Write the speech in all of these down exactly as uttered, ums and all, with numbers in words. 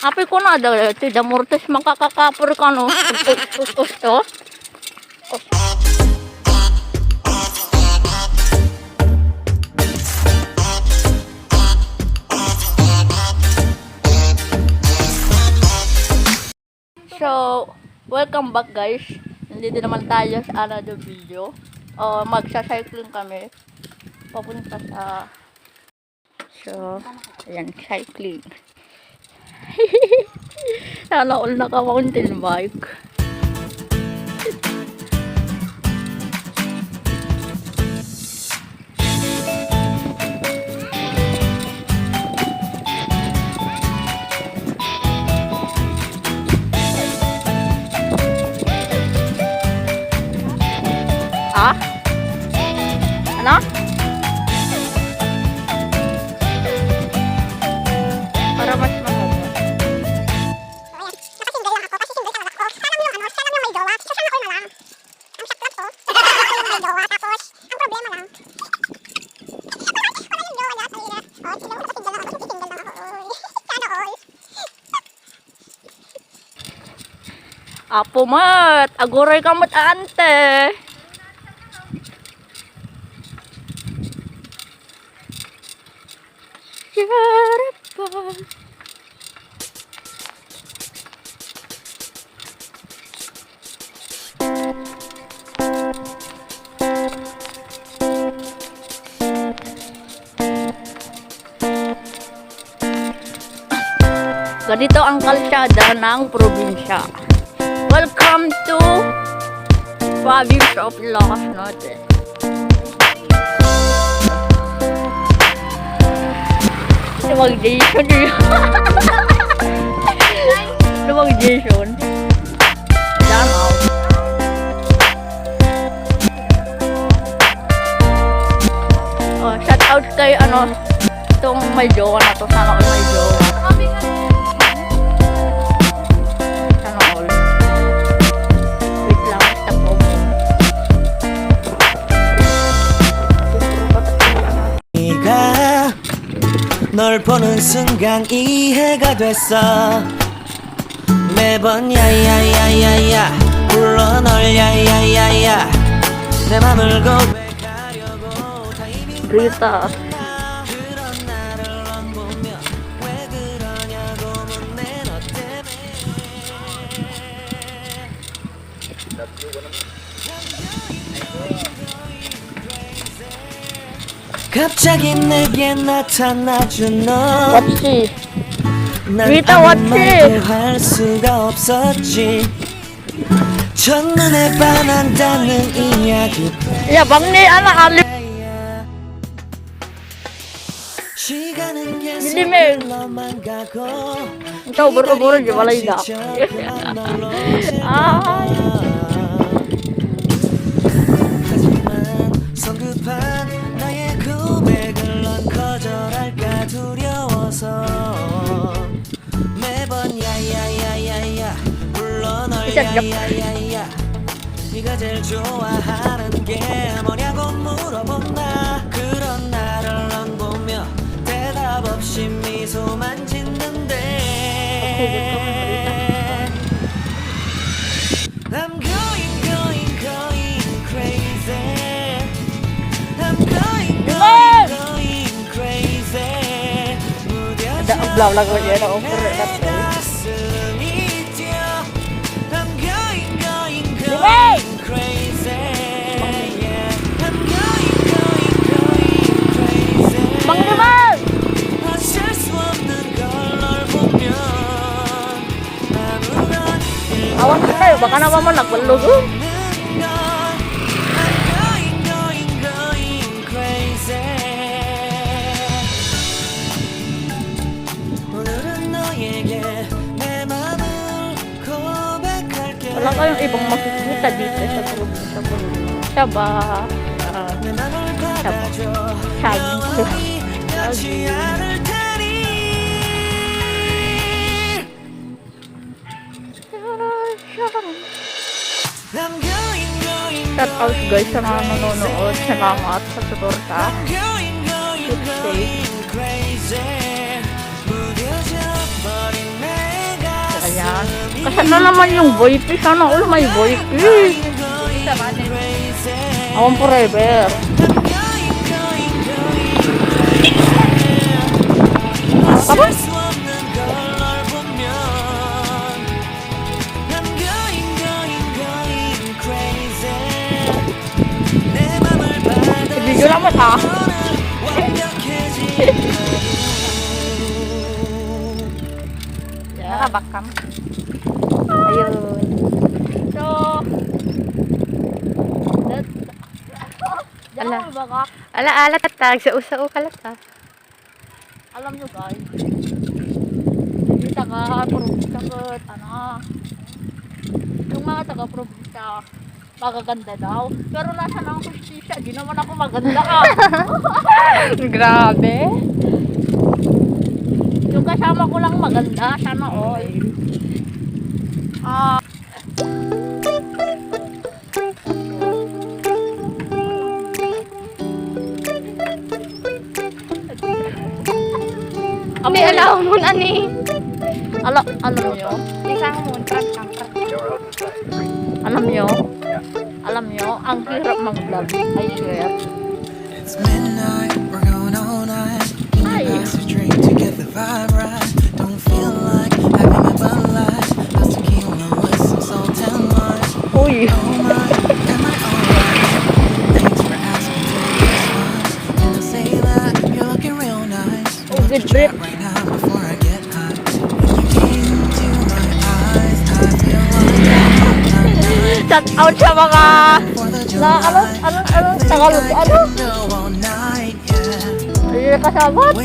Apay ko na, da, ti da Mortis, makakakapor ka, no? Us, us, us, us, to. So, welcome back, guys. Nandito naman tayo sa another video. Oh, magsa-cycling kami. Papunta sa, so, ayan, cycling. Sana all naka-mountain bike. Ah? Ano? Para mas mahaba. Ayan, naka-single lang ako kasi single talaga ako. Sana yung ano, sana yung may jowa. So, sana all na lang. Ang saklap ko. May jowa, tapos, ang problema lang. Wala yung jowa niya, kanina. Oh, sino, naka-single lang ako, single lang ako. Oy. Sana all. Apo met, aguray ka met, ante. Sarap pa. Ganito ang kalsada ng probinsya. Welcome to province of Ilocos Norte. Lumag Jason yun. Lumag Jason. Shout out. Oh, shout out kay ano, itong may jowa na to. Sana all may jowa. Sana all. Wait lang, stop mo. 네가 널 보는 순간 이해가 됐어. 매번 야야야야야 불러 널 야야야야 내 맘을 고백하려고 타이밍 Rita. 그런 나를 넌 보며 왜 그러냐고 묻네 너 때문에 갑자기 내게 나타나준 너 Watch it. 난 Rita, 아무 watch it. 말도 할 수가 없었지 첫눈에 반한다는 이야기 Yabang ni ana ali. 시간은 계속 Bilimel. Ikaw, buro-buro, di balay da. Ay. 하지만 성급한 나의 고백을 넌 거절할까 두려워서 매번 야야야야야 불러 널 Isa, isa. Yayaya야 네가 제일 좋아하는 게 뭐냐고 물어본다 그런 나를 넌 보며 대답 없이 미소만 짓는데 I'm going going going crazy I'm going going going crazy Ada ang bla-bla ko yan, ang puro na to. Mang Rimar! Awan ko tayo, baka naman mo nagbalog, oh. 오늘은 너에게 내 맘을 고백할게 Wala kayong ibang makikita dito sa probinsya ko. Sabah. Ah, Sabah. Sabah. Shout out guys sa mga nanonood. Salamat sa suporta. Keep safe. Kasano naman yung boy fish? Sana all may boy fish. Awan forever. Tapos? Video lang mo, ha? Nakaback cam. Ayun. So, that, ala, ala, ala, tatag, sa usa o kalata. Alam nyo, guys, hindi taga probinsya ko, ano, yung mga taga probinsya, magaganda daw. Pero nasa na ang hustisya, di naman ako maganda, ah. Grabe. Yung kasama ko lang maganda, sana all. Ah. Abi, alaw mo na ni. Ala, alam nyo? Isa mo, prank, prank, prank. Alam nyo? Alam nyo, ang hirap mag-vlog, I swear. It's midnight, we're going all night. Can you pass a drink to get the vibe right? Don't feel like having a Bud Light. How's tequila with some salt and lime? Uy. Oh my, am I alright? Thanks for asking to this one. Can I say that you're looking real nice? Oh, good trip. Right now before I get high. When you gaze into my eyes, I feel like I'm not Shout out sa mga na, ano, ano, ano, Tagalog, ano? Ay, kasabot?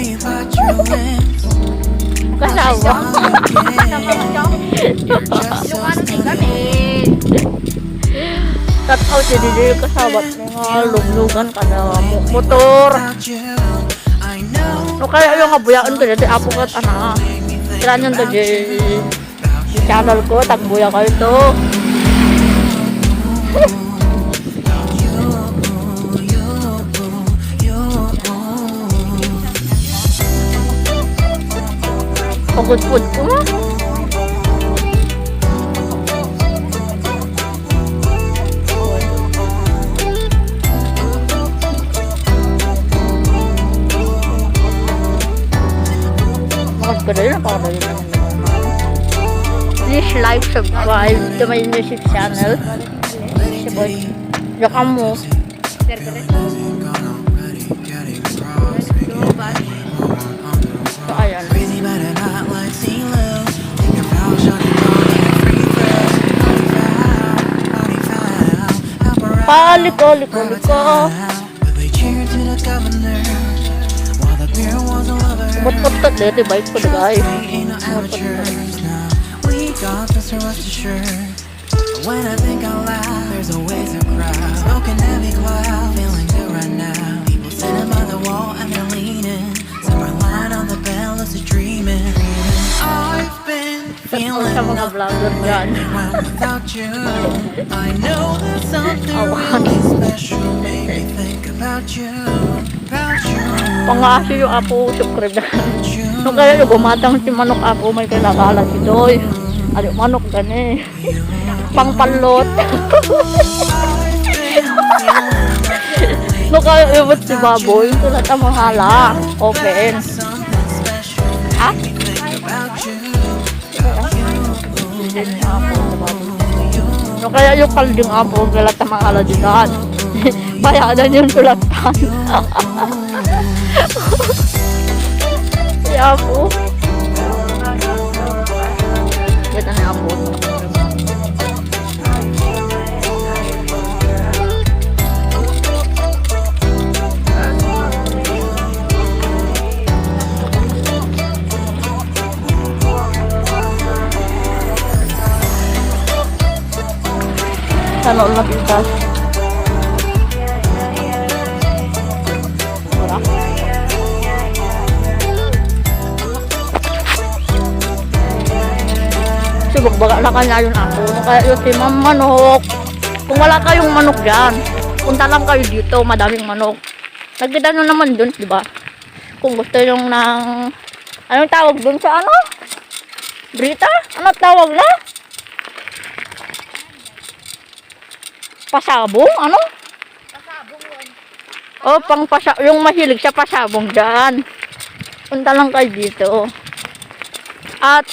Kasabot. Yung ano, tingnan eh. Shout out si D J kasabot. Mga luglugan ka na mo-, motor. No kaya yung nga buyaen ko dati, apo ko at anak. Kailangan to, J. Channel ko, tagbuya kayo to. Pagod-pod ko. Makaspadali na, pakadali naman. Please like, subscribe to my music channel. Si Boy. Yakamo. So, ayan. Paliko, liko, liko. Umot-umot dito, bike ko, guys. Umot-umot. When I think out loud, there's always a crowd. Smoking every cloud, feeling good right now. People sitting by the wall and they're leaning. Somewhere lying on the bed, lucid dreaming. I've been feeling nothing without you. I know there's something really special. Made me think about you, about you. Pangasi yung apo, subscribe na. Nung kaya yung bumatang si manok apo, may kailangan si Doy. Ano, manok gani. Pangpallot. No, kaya ibot si baboy. Ito na tamang hala. Open. Ha? No, kaya yung kalding apo, gala tamang hala di daan. Bayadan yung sulatan. Si apo. Kita ni apo. Sana all mapitas. Sibuk baga na kanya yun ako. Kaya yun si Ma'am Manok. Kung wala kayong manok dyan, punta lang kayo dito. Madaming manok. Nakita nyo naman dun, di ba? Kung gusto yung ng, anong tawag dun sa ano? Brita? Ano tawag na? Pasabong? Ano? Oh, pang pasa-, yung mahilig siya pasabong dyan. Punta lang kayo dito. At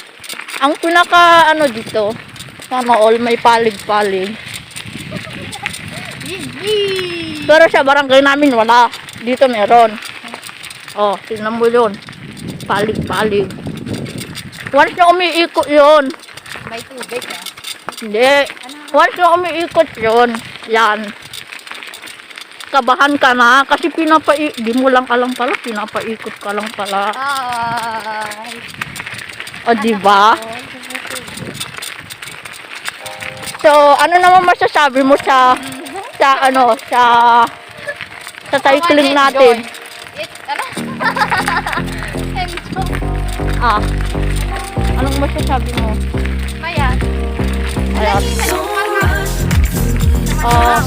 ang pinaka ano dito, sana all may palig-palig. Pero sa barangay namin wala. Dito meron. Oh, tingnan mo yun. Palig-palig. Once na umiikot yun. May tubig, ah. Hindi. Once na umiikot yun, yan. Kabahan ka na kasi pinapa-, di mo lang alam pala, pinapaikot ka lang pala. Ay. O, di ba? So, ano naman masasabi mo sa, sa ano, sa, sa cycling natin? It, ano? Enjoy. Ah. Anong masasabi mo? Maya. Ayan. Dali, maliit pa nga. Ah.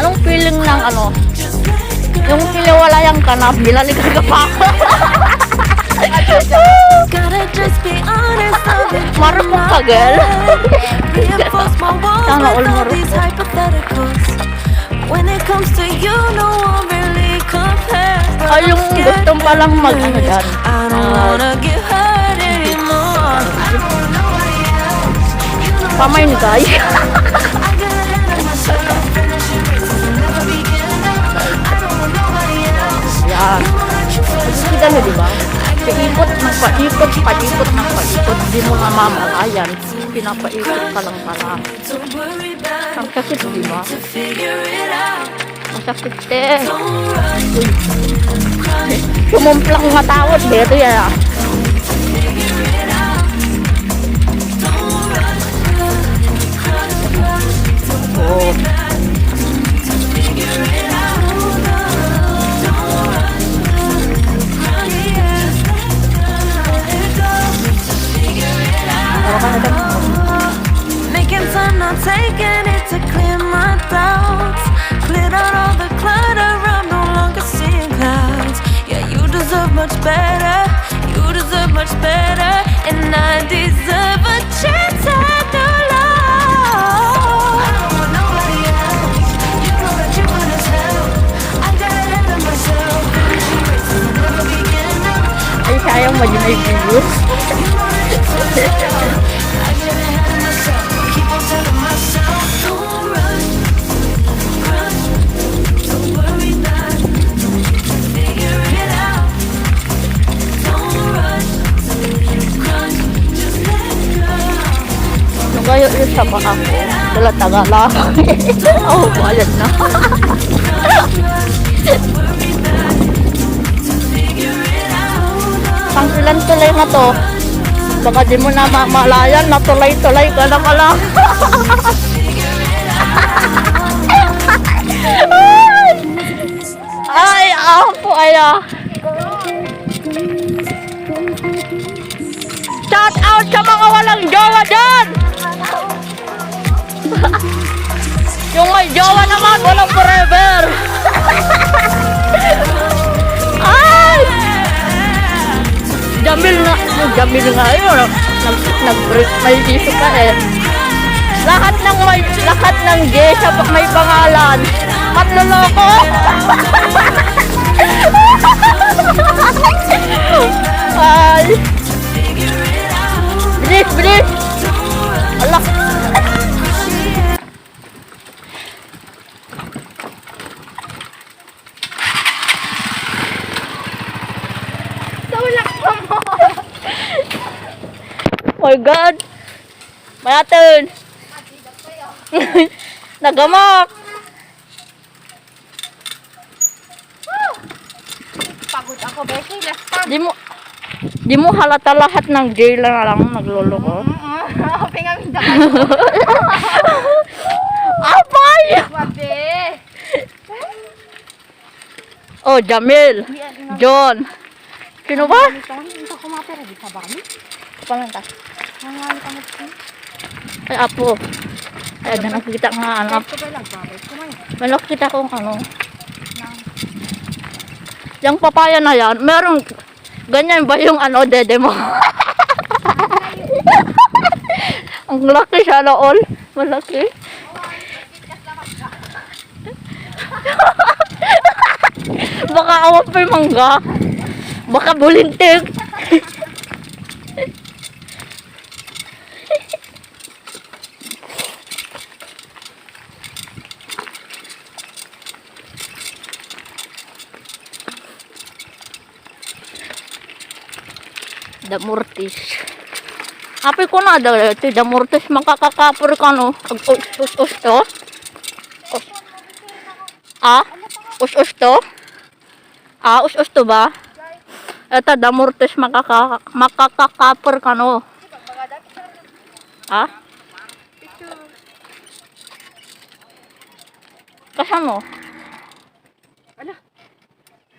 Anong feeling ng ano? Yung pinawalayan ka na, binalikan ka pa. Gotta just be honest, I've been Marupok ka, girl. Reinforce my walls Sana with all all marupok. These hypotheticals. When it comes to you, no one really compares. But Ay, yung I'm scared gusto palang mag-, ano yan? I don't Ah. Wanna get hurt anymore. Pamain, guys. Yan. Kita nyo, di ba? Paikot, magpaikot, paikot, magpaikot. Di mo mamamalayan. Pinapaikot ka lang pala. Ang sakit, di ba? Masakit, te. Sumumplang matawad, beto yan, ah. Oh. Making time, not taking it to clear my thoughts. Cleared out all the clutter, I'm no longer seeing clouds. Yeah, you deserve much better. You deserve much better. And I deserve a chance at new love. I don't want nobody else. You know that you wanna tell. I got ahead of myself. Ay, sayang, madi may views. Nagayo yung saba ako. Dala Tagalog. Oh, bayad na. Pang ilan tuloy na to? Baka di mo na mamalayan, natulay-tulay ka na pala. Ay, apo, ay, ah. Shout out sa mga walang jowa dyan! Yung may jowa naman, walang forever. Ay! Jamil nga, yung Jamil nga yun. Nag, nag-break, may piso pa eh. Lahat ng may, lahat ng J sa may pangalan. Manloloko. Ay. Bilis, bilis. Ala. Tulak pa mo. My God. Mayat. Nagamak. Pagod ako, Beshi. Last time. Di mo, di mo halata lahat ng jail na lang nagloloko. Mm, mm. Pingaminda ka. Apay! Wabi. Oh, Jamil. Hindi, ano. John. Sino ba? Ano ito? Hindi ko kumapira, di ka ba? Kapalanta. Nangyari ka mo. Ay, apo. Ay, ada nakita nga, ano, Ay, ito ba lang, babay ko ngayon? May nakita kong, ano. Nang Yang papaya na yan, meron ganyan ba yung ano, dede mo? Ang laki, sana all. Malaki. Baka awan pa'y mangga. Baka bulintik. Damortis. Apay ko na da, ti damortis, makakakapor ka, no? Ag-, us-, us-, usto? Us-, ah? Us-, usto? Ah, us-, usto ba? Eta, damortis, makaka-, makakakapor ka, no? Ah? Kasano? Ala,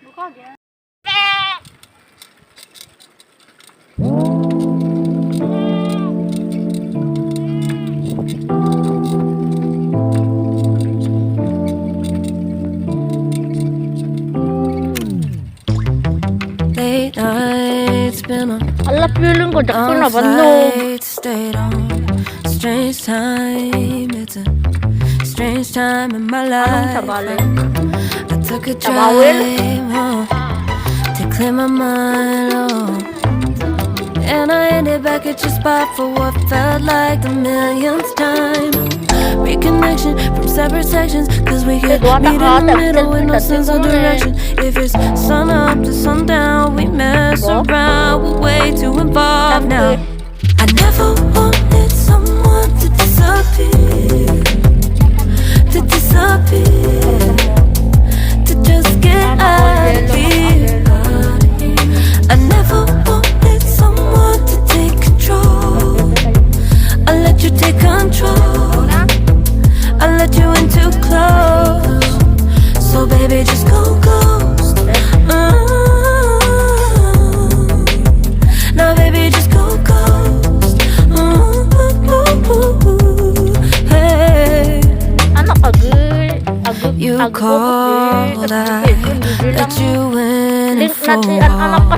bukag yan. Late nights been a Ala, feeling ko, dakto na long ba, no? Flight stayed on. Strange time, it's a strange time in my life. Anong sabali? I took a Sabawil? Drive home to clear my mind, oh. And I ended back at your spot for what felt like the millionth time. Reconnection from separate sections, 'cause we could Ito ata meet in the ata, middle with no selfie sense of mo na eh. Direction. If it's sun up to sundown, we mess Bo? Around, we're way too involved now. Sample. I never wanted someone to disappear, to disappear, to just get out of here. I never wanted someone to take control. I let you take control. I let you in too close. So baby, just go ghost. Mm. Now baby, just go ghost. Mm. Hey. Ano ka, girl? Agu-, You agu-, called, agu-, I agu-, let you in. Link natin ang anak ka.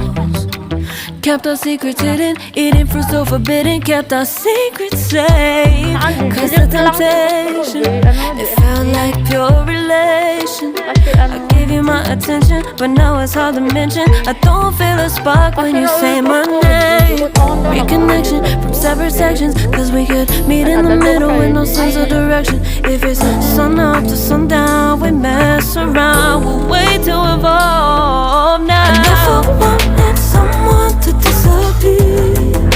Kept our secrets hidden, eating fruit so forbidden, kept our secrets safe. Saan? 'Cause the Delete na lang temptation, ano, it di-, felt like pure relation. Kasi ano, I gave you my attention, but now it's hard to mention. I don't feel a spark when you say my name. Reconnection from separate sections, 'cause we could meet in the middle with no sense of direction. If it's sun up to sundown, we mess around. We're way too evolved now. I never wanted someone to disappear,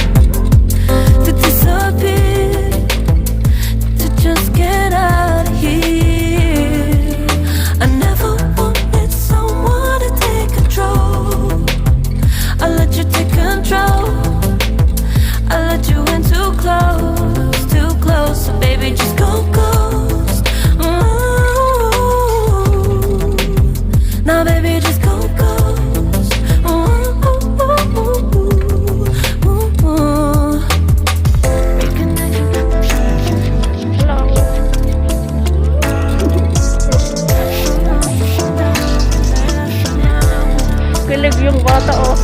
to disappear, to just get out of here. I never wanted someone to take control. I let you take control. I let you in too close, too close. So baby, just go ghost. Ooh. Now baby, just go ghost. Ooh. Hello. Kilig yung bata, oh.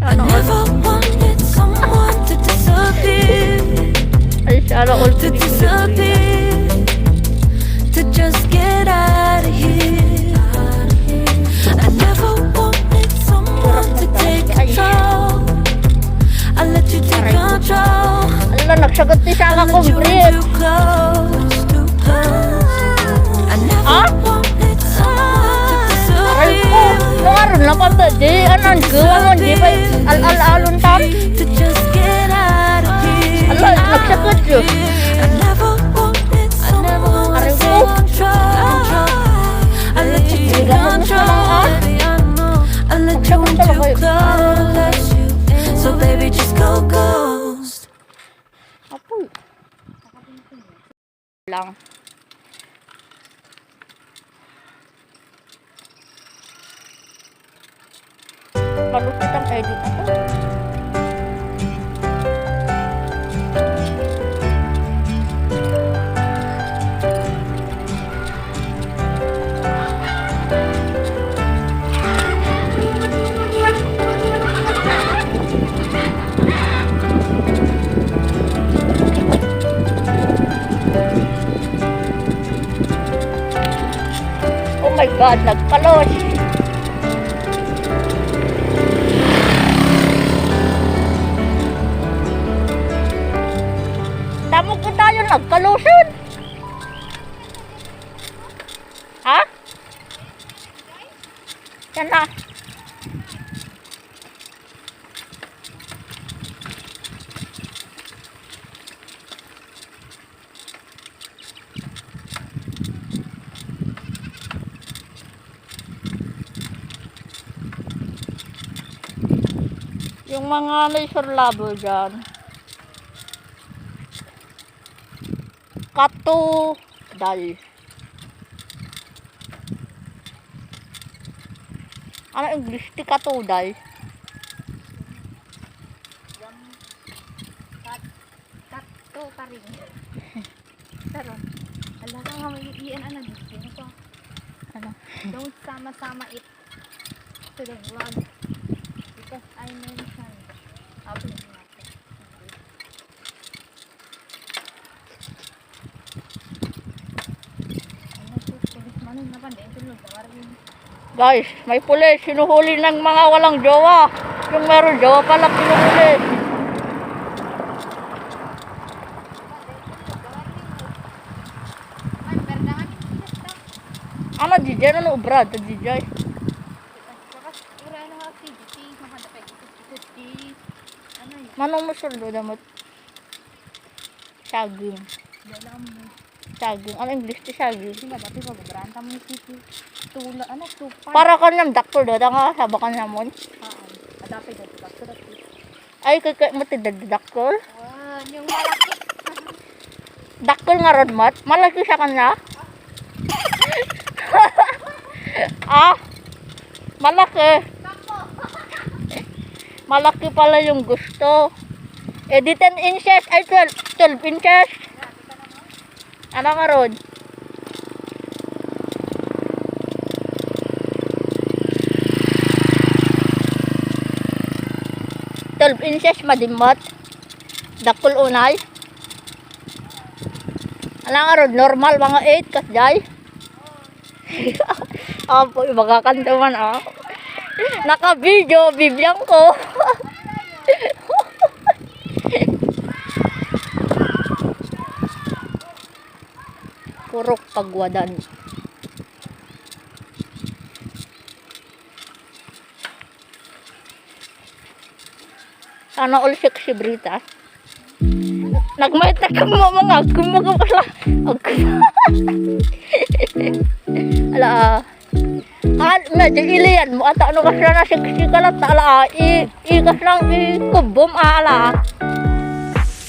Ano, ano? I never wanted someone to disappear. Ay, siya, ala, all To disappear. To just get out of here. I never wanted someone to take control. I let you take control. Ala, nagsagot ni Sarah kong breath. Ha? Aray ko, no, aron lang pa, di, anan ko, di ba, al-al-alon ta? Ala, nagsagot yun. Aray ko. Hindi naman gusto lang, ah. Nagsagot talaga yun. So baby, just go ghost. Apoy. Lang. Malupit ang edit na to. Nagkalos. Tamok ko tayo nagkalusan. Ha? Yan na. Yung mga laser lover dyan. Katuday. Ano English ti katuday? Kat-, katto karing. Karon. Ala ka nga may iyan, ano, dito ko. Ano? Don't sama-sama it to the vlog because I mentioned. Open natin. Ano to? Police man, ano, napan, dahil tulog, nawarin. Guys, may pulis, hinuhuli ng mga walang jowa. Yung meron jowa pala, hinuhuli. Ano, D J? Ano obra? D J? Manong musurdo damot. Saging. Dalam mo. Saging. Ano English ti saging? Sino ba? Di ba, gagarahan ka mo yung city? Tula, ano, tupan. Para ka nang dakto, dada nga, sabakan namon. Oo. Adapay, dada, dakto, dakto. Ay, kay, kay, mo ti dada, dakto? Ah, yung malaki. Dakto nga rod, mat. Malaki sa kanya? Ah, malaki. Malaki pala yung gusto. Eh, di ten inches, ay, twelve, twelve inches. Ano nga rod? Twelve inches, madimot. Dakkel unay. Ala nga rod, normal, mga eight, kasjay. Apo, ibagakan naman, ah. Naka-video, bibiyan ko. Purok Pagwadan. Sana all sexy Brita. Nagmahit na kamo mga agkumaga pala. Agkum-, ala, ah. Ah, medyo ilian mo. Ata ano ka siya na sexy ka lang. Ala, ah. I, ikas lang ikubom, ah, ala, ah.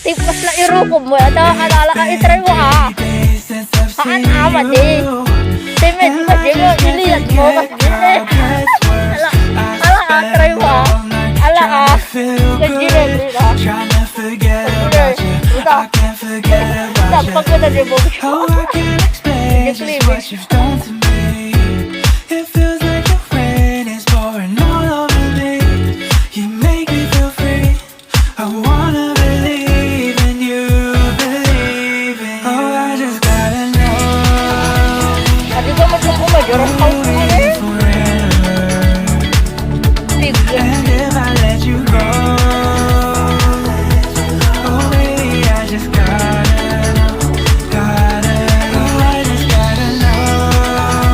Tipas na irukob mo. Ata, ala, ala, ah. I-try mo, ah. Haan, ama, di. Timid ka, di mo, ilian mo. Ala, ala, ah, try mo, ah. Ala, ah. Kajina, di na. Kajina. Uta. Uta, pagkita, di mo. Just leave it. It feels like the rain is pouring all over me. You make me feel free. I wanna believe in you, believe in you. Oh, I just gotta know. Adi ka mo kung kumadyo, ras ka mo eh. Big. And if I let you go, oh, baby, I just gotta know, gotta know. Oh, I just gotta know.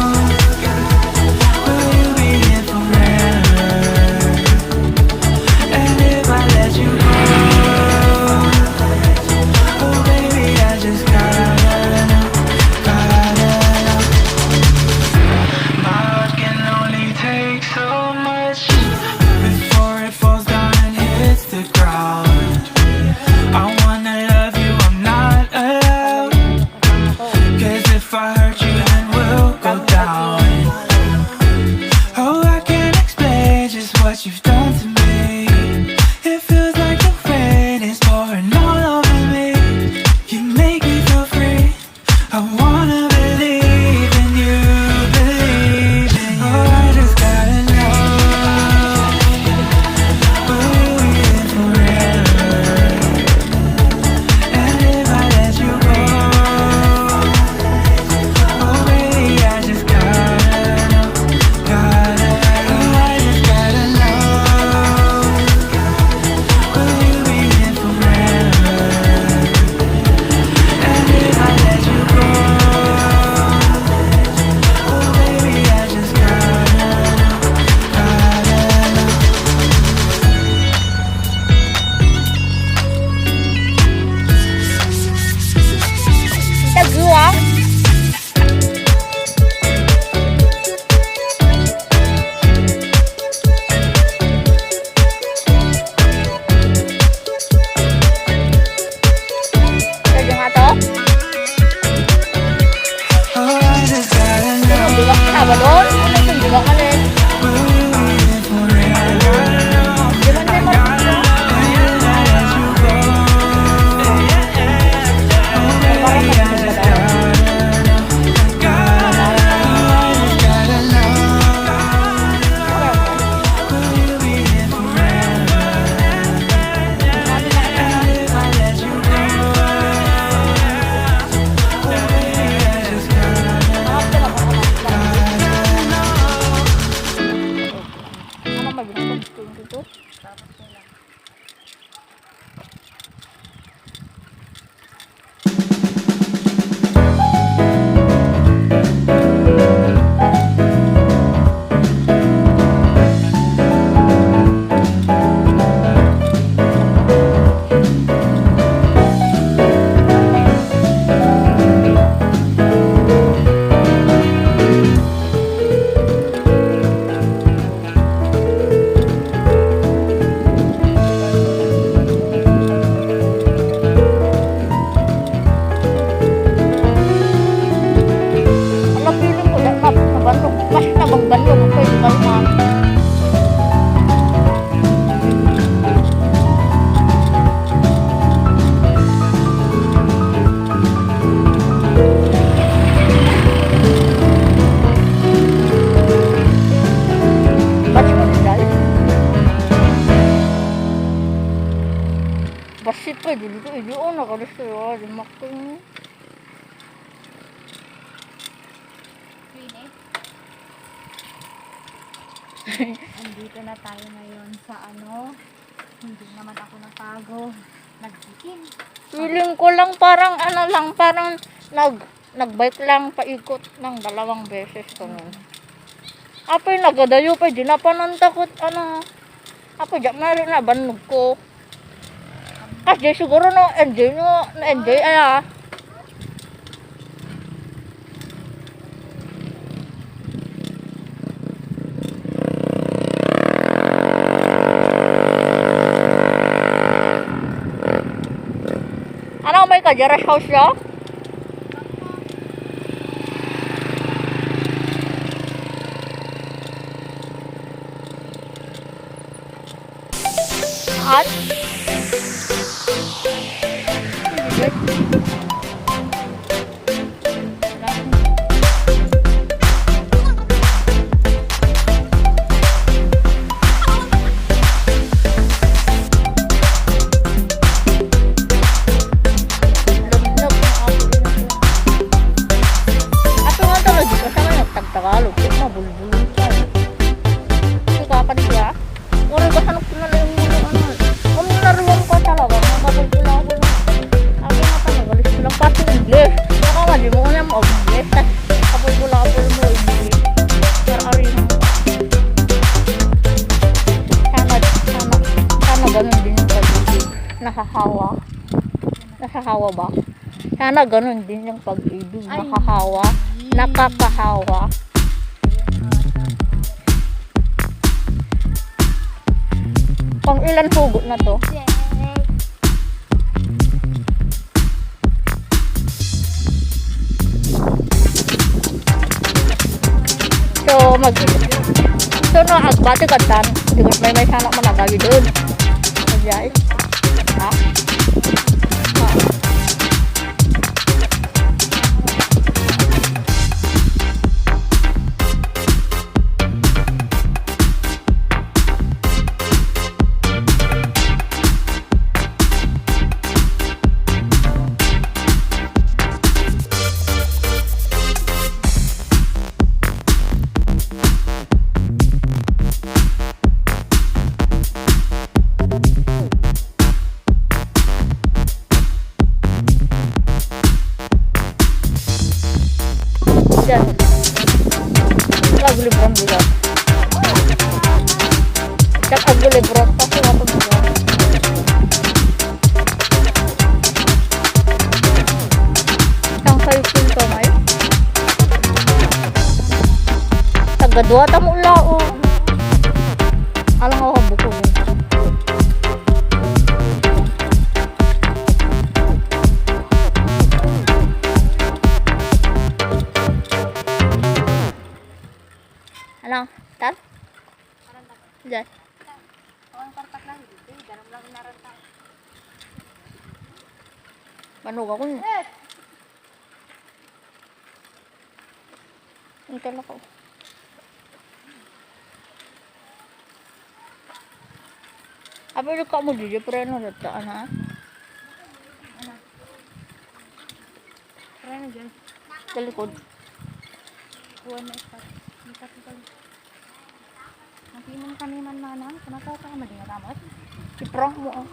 Pwede ba yan? Ba't mo, guys? Basit pa, dito, dito, oh, nakalis kayo, ah, di makita. Queenie. Andito na tayo ngayon sa ano, hindi naman ako natago. Nagbitin. Feeling ko lang parang ano lang, parang nag-, nag-bike lang paikot ng dalawang beses kami. Apoy, nagadayo pa, di na panantakot, ano. Apo, diak mari na bannog ko. Kas di siguro no, enjoy no, no enjoy aya. Ano, may ka, Jerry's house ya? At Ato nga talaga, kasama yung tagtagalog, yung mabulbul ka. Ikaw ka niya? Oras ka sanok na lang yung mga ano. Ang naruwang ko talaga, mga kabulbula ko na. Ako nga talaga, galis ko lang pati English. Baka nga, di mo ko na mag-English. Tas kabulbula ko mo English. Pero ari mo. Sana, sana, sana ganun din yung pag-ibig. Nahahawa. Nahahawa ba? Sana ganun din yung pag-ibig. Ay. Nakahawa. Nakakahawa. Pang ilan hugot na to? So, mag-, so, no, agbati ka tan. Di ko may, may sana managawi doon. Agyay. Ha? Ha? Diyan. Aglibron dito. Diyan aglibron. Kasi nga pag-, isang cycle to, may. Tagadua ta mo lao. Alang ako buko. Ano? Tan? Diyan. Ang kartak lang, hindi. Ganun lang inaranta. Manog ako. Eh! Ang talak ko. Abi, luka mo, Gigi, preno na ta, ana. Ano? Preno dyan. Sa likod. Kuha na ikat. Ikat, ikat. Nagimon kami man, manang. Kumakaw ka, madinga damot. Iprank mo, oh.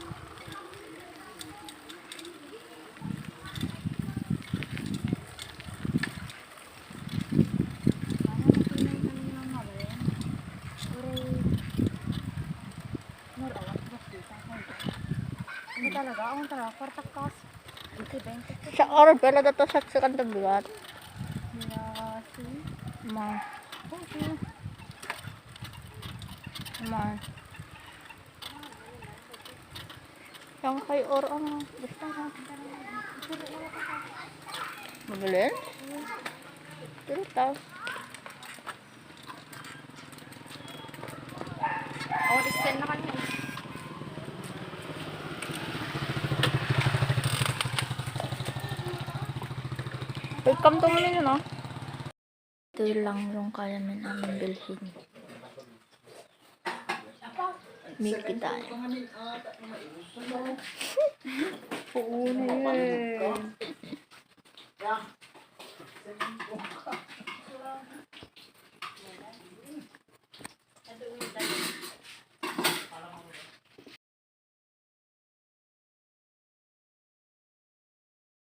Ano talaga? Ang talaga? Kwarta kas. Sa oras, pala dato sa, sa kantang bigat. Bigat, eh. Ma. Okay. Ma. Yang kay or ang basta na. Mabalin? Pero ta. Welcome to Manila, no? Ito lang yung kaya namin bilhin. May kita. Oo na yan.